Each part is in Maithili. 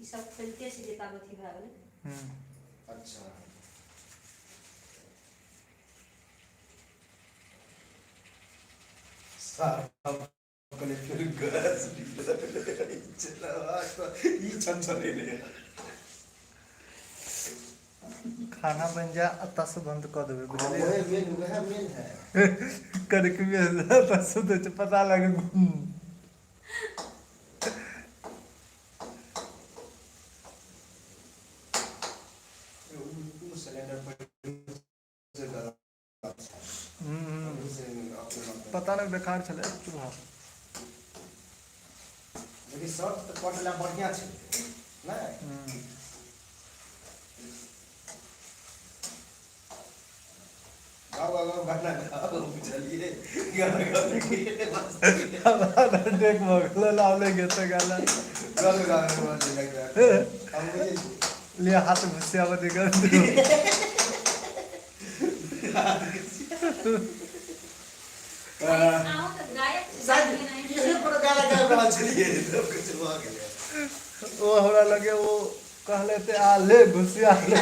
ई सब खोलिते छलियै ताबे अथी भए गेलै। अच्छा ई छन छनेले। खाना बनि जाय एतऽसँ बन्द कऽ देबै हँ बुझलियै। वहे मेन वएह मेन है। कर सुै पता लाग। ओ सिलेंडर पर पता नहि बेकार छलै चूल्हा। लेकिन शर्ट तऽ कट लए बढ़िआँ छै नहि। हूँ। गाउ गाउ गाना गाउ बुझलियै गाना गाबि हम बुझै छी। ले हाथ घुसियाबऽ दे अहूँ तऽ गायक छी। शायद एहने कोनो गाना गाबि रहल छलियै सब किछु भऽ गेलै। ओ हमरा लगे ओ कहले ते आ ले घुसिया ले।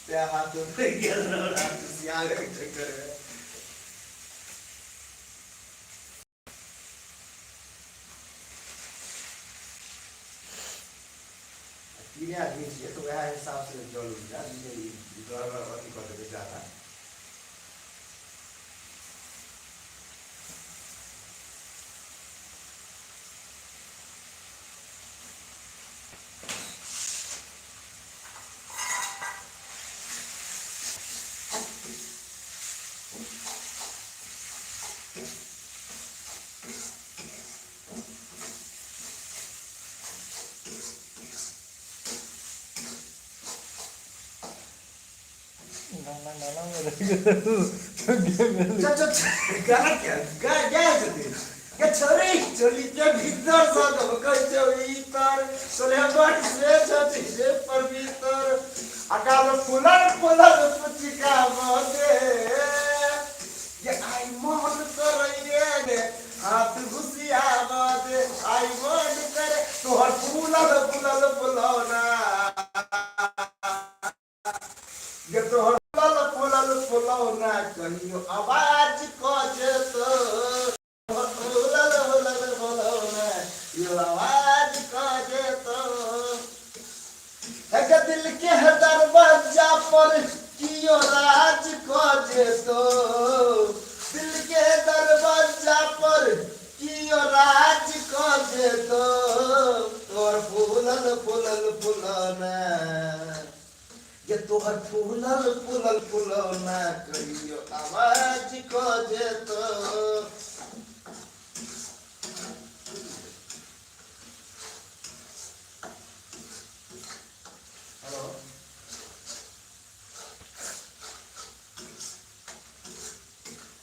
तें हाथ उठि गेल रहौ हाथ घुसियाबैके चक्करमे। तीने आदमी छियै तऽ उएह हिसाबसँ जल उल जायत जे ई गड़बड़ अथी कऽ देबै जादा। गाना गाना मे रहि गेल। चल चल चल, गाना क्या गा गा छथिन के छोरी चोली के भीतर सँ धोकै छौ इतर सोलह वर्ष से छथि से पर भीतर अकाल फुलल फुलल पुचिका बदे ये आई मन करैये रे हाथ घुसिया दे आई मन करे तोहर फूलल फूलल फुलौना ये तोहर फूलल फूलल फुलौना कहियो आवाज कऽ जेतो तोहर फूलल फूलल फुलौना यो आवाज कऽ जेतो एक दिल के दरवाजा पर कियो राज कऽ जेतो दिल के दरवाजा पर कियो राज कऽ जेतो तोहर फूलल फूलल फुलौना ये तोहर फूलल फूलल फुलौना कहियो आवाज कऽ जेतो। हेलो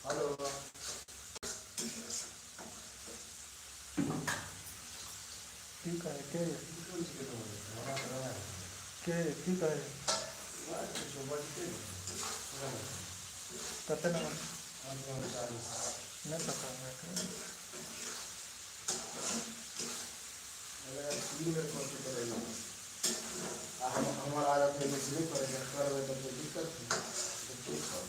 हेलो की कहै के के की कहै कते नंबर नहि पता हमरा। तीन बेर कॉल करेलहुँ आ हम हमर आदत है बेसी नहि करैके करबै तऽ फेर दिक्कत है तऽ के कर।